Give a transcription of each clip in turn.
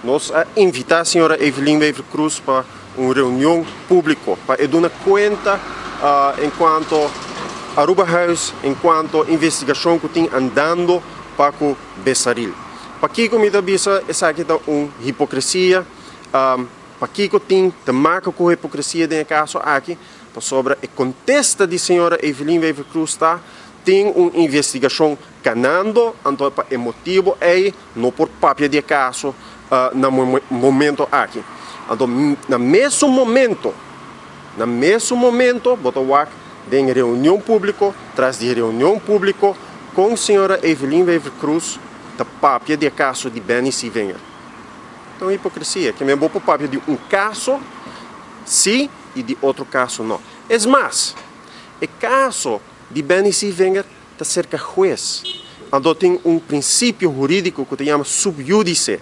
Nos a invita señora Evelyn Wever-Croes pa un reunion publico, pa e duna cuenta en cuanto Arubahuis, en cuanto investigacion cu tin andando pa cu Besaril. Pakico mi ta bisa esaki ta un hipocresia? Pakico tin te maken cu hipocresia den e caso aki? Pasobra e contesta di señora Evelyn Wever-Croes ta: tin un investigacion canando, anto pa e motibo ey no por papia di e caso na momento aki. Anto, na mesun momento, bo ta wak den reunion publico, tras di reunion publico, cu señora Evelyn Wever-Croes ta papia di e caso di Benny Sevinger. Anto, hipocresia, kiermen bo por papia di un caso, si, y di otro caso no. Es mas, e caso di Benny Sevinger ta cerca hues. Anto tin un principio huridico cu ta yama sub judice.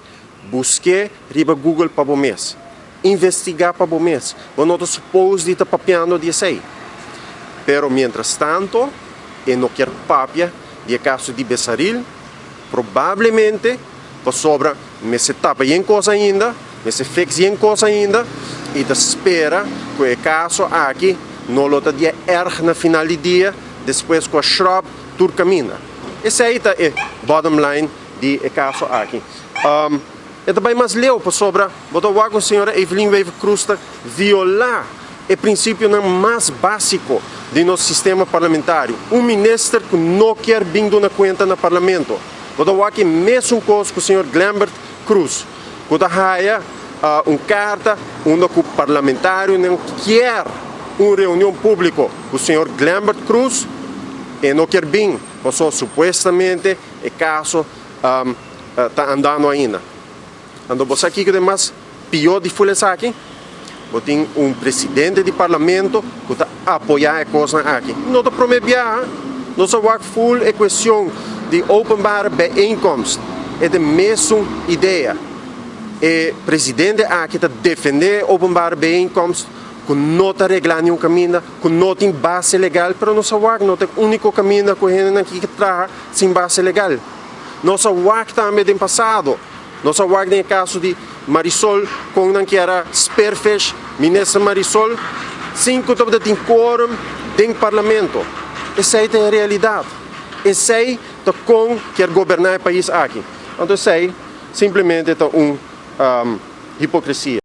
Busca riba Google pa bo mes. Investiga pa bo mes. Bo no ta suppose di ta papiando di esey. Pero mientras tanto, e no kier papia di e caso di Besaril, probablemente pasobra mester tapa yen cos ainda, mester fix yen cos ainda, y ta spera cu e caso aki no lo ta dia erg na final di dia, despues cu a schrap tur caminda. Esey ta e bottom line di e caso aki. E tambe mas leu pasobra bo ta wak señora Evelyn Wever-Croes ta viola e principio mas basico di nos sistema parlamentario. Un minister cu no kier bin duna cuenta na parlamento. Bo ta wak mesun cos cu señor Glenbert Croes. Cu ta haya un carta unda cu parlamentario no kier un reunion publico cu señor Glenbert Croes y no kier bin, paso supuestamente e caso ta andando ainda. Anto bo aki cu mas pio di full aki, bo tin un presidente di parlamento cu ta apoya e cos aki. No ta prome biaha, nos a wak full e cuestion di openbare bijeenkomst. E di mesun idea. E presidente aki ta defende openbare bijeenkomst cu no ta regla ningun caminda, cu no tin base legal, pero nos a wak no ta e unico caminda cu hende aki ta traha sin base legal. Nos a wak tambe den pasado. Nos a wak den caso di Marisol, cu nan kier spearfish, minister Marisol, sin cu tin quorum den parlamento. Esey ta e realidad. Esey ta con kier goberna e pais aki. Anto, esey simplemente ta un hipocresia.